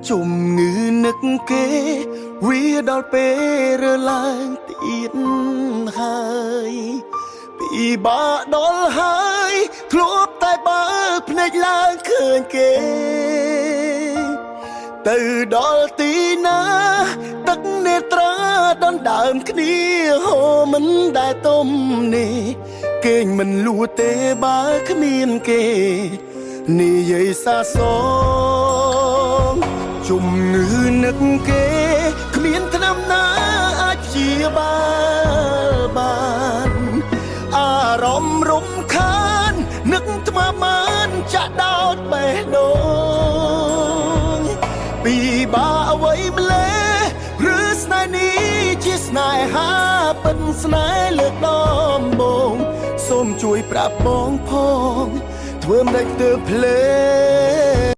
ជំងឺនឹកគេ វាដល់ពេលរើឡើងទៀតហើយពីបាក់ដល់ហើយធ្លាប់តែបើកភ្នែកឡើងឃើញគេ ទៅដល់ទីណា ទឹកនេត្រាដណ្ដើមគ្នាហូរមិនដែលទុំនេះគេងមិនលួទេបើគ្មានគេនិយាយសាសងជំងឺនឹកគេគ្មានថ្នាំណាអាចព្យាបាលបានអារម្មណ៍រំខាននឹកថ្មមានចាក់ដោតបេះដូង ពីបាអ្វីម្លេះឬស្នេហ៍នេះជាស្នេហាពិតស្នេហ៍លើកដំបងសូមជួយប្រាប់បងផងធ្វើមិនដេចទើបភ្លេ